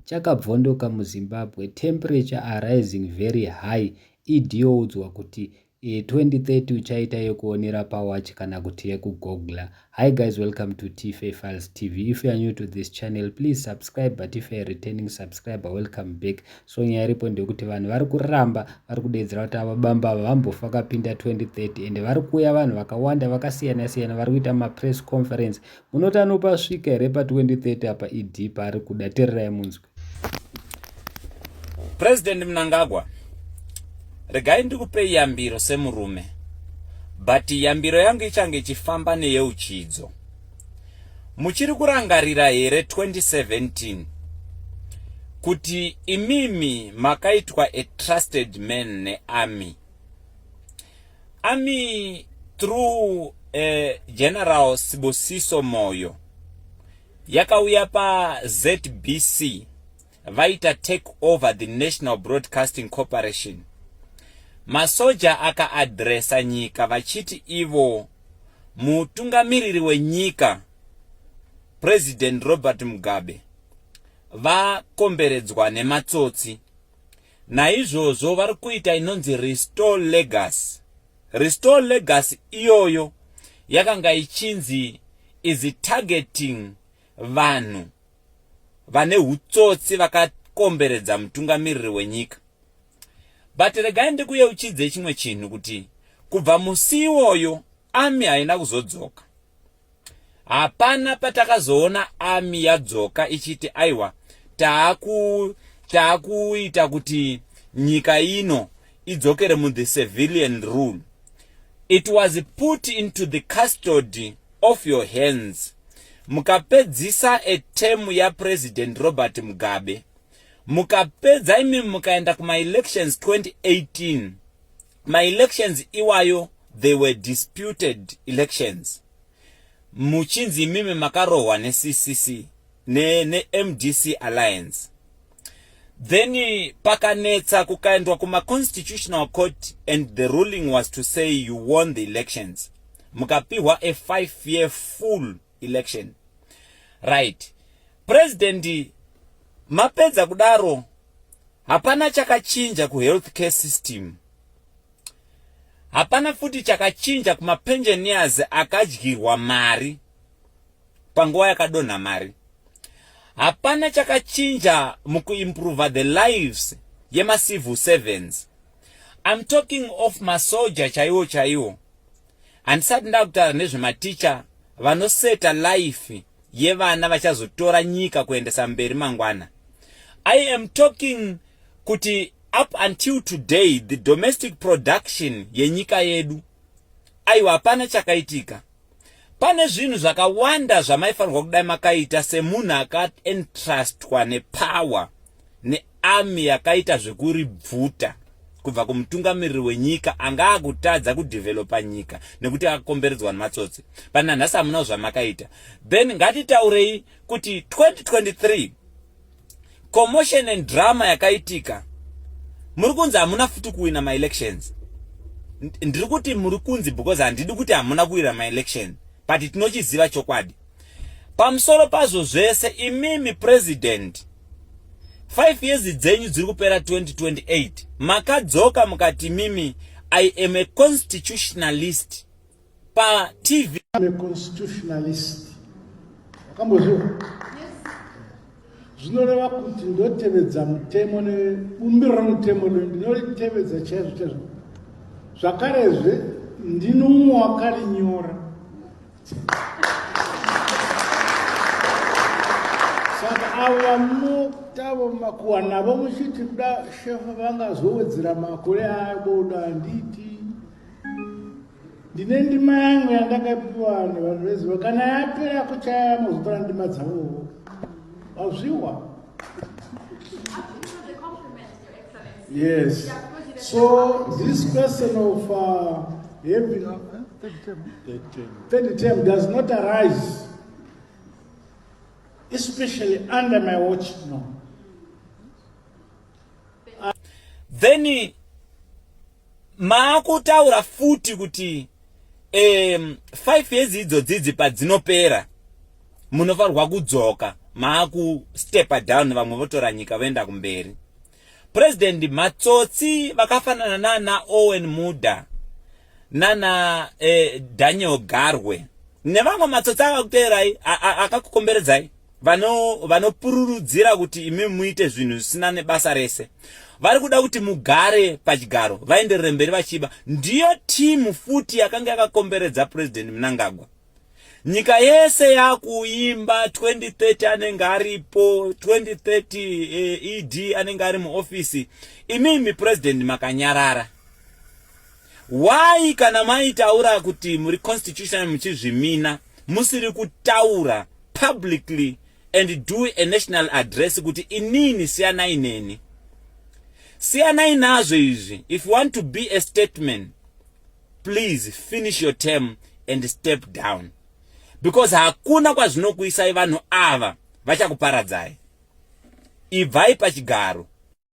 Chakabvondoka muZimbabwe, temperature are rising very high, ED youdzwa kuti 2030 uchaita yekuonera pawatch kana kuti yekugogla. Hi guys, welcome to TFA Files TV. If you are new to this channel, please subscribe, but if you are a returning subscriber, welcome back. So nyaya iripo ndeyekuti vanhu vari kuramba vari kudeedzera kuti ava bamba ava vambofa vakapinda 2030 ende vari kuuya vanhu vakawanda vakasiyana siyana vari kuita mapress conference. Munoti anopasvika here pa 2030 apa ED paari kuda? Tererai munzwe. President Mnangagwa, regai ndikupei yambiro semurume, but yambiro yangu ichange ichifamba neyeuchidzo. Muchiri kurangarira here 2017 kuti imimi makaitwa a trusted man nearmy? Army through General Sibusiso Moyo yakauya paZBC vaita take over the National Broadcasting Corporation. Masoja akaadresa nyika vachiti ivo mutungamiriri wenyika President Robert Mugabe vakomberedzwa nematsotsi. Naizvozvo vari kuita inonzi Restore Legacy. Restore Legacy iyoyo yakanga ichinzi is targeting vanhu vane hutsotsi vakakomberedza mutungamiriri wenyika. But regai ndikuyeuchidze chimwe chinhu kuti kubva musi iwoyo army haina kuzodzoka. Hapana patakazoona army yadzoka ichiti aiwa taaku taakuita kuti nyika ino idzokere mu the civilian rule. It was put into the custody of your hands. Mukapedzisa a term yaPresident Robert Mugabe, mukapedza imi mukaenda kumaelections 2018, maelections iwayo they were disputed elections muchinzi imimi makarohwa neCCC neMDC ne Alliance. Then pakanetsa kukaendwa kumaconstitutional court and the ruling was to say you won the elections, mukapihwa a 5 year full election. Right, President, mapedza kudaro hapana chakachinja kuhealth care system, hapana futi chakachinja kumapensioners akadyirwa mari panguva yakadonha mari, hapana chakachinja mukuimprova the lives yemacivil servants. I'm talking of masoja chaiwo chaiwo, handisati ndakutaura nezvematicha vanoseta life yevana vachazotora nyika kuendesa mberi mangwana. I am talking kuti up until today the domestic production yenyika yedu aiwa hapana chakaitika. Pane zvinhu zvakawanda zvamaifanirwa kudai makaita semunhu akaentrustwa nepower nearmy yakaita zvekuribvuta kubva kumutungamiriri wenyika anga akutadza kudhevhelopa nyika nekuti akakomberedzwa nematsotsi. Pana nhasi hamunawo zvamakaita. Then ngatitaurei kuti 2023 commotion and drama yakaitika, muri kunzi hamuna futi kuwina maelections. Ndiri kuti muri kunzi because handidi kuti hamuna kuwina maelection, but tinochiziva chokwadi. Pamusoro pazvo zvese, imimi president, 5 years dzenyu dziri kupera 2028, makadzoka mukati mimi I am a constitutionalist paTV. I'm a constitutionalist. Wakambozviwa? Zvinoreva kuti ndotevedza mutemo nebumbiro remutemo ndinoritevedza chaizvo chaizvo. Zvakarezve ndini umwe wakarinyora. Saka avo vamunotavo makuwa navo muchiti kuda shefa vangazowedzera makore avo, handiti ndine ndima yangu yandakapiwa nevanhu veziva, kana yapera kuchaya mozotora ndima dzavovo wazviwa. Yes, so this question of having third term does not arise, especially under my watch. No. Then maakutaura futi kuti 5 years idzodzidzi padzinopera munofanirwa kudzoka. Maakustepa down, vamwe votora nyika voenda kumberi. President, matsotsi vakafanana nana Owen Muda nana Daniel Garwe nevamwe matsotsi akakuteerai, akakukomberedzai, vanopururudzira kuti imi muite zvinhu zvisina nebasa rese. Vari kuda kuti mugare pachigaro, vaenderere mberi vachiba. Ndiyo timu futi yakanga yakakomberedza President Mnangagwa. Nyika yese yakuimba 2030 anenge aripo, 2030 ED anenge ari muofisi. Imimi President makanyarara. Why, kana maitaura kuti muri constitution, muchizvimina, musiri kutaura publicly and do a national address kuti inini siyanai neni, siyanai nazvo izvi? If you want to be a statesman, please finish your term and step down, because hakuna kwazvinokuisai. Vanhu ava vachakuparadzai. Ibvai pachigaro.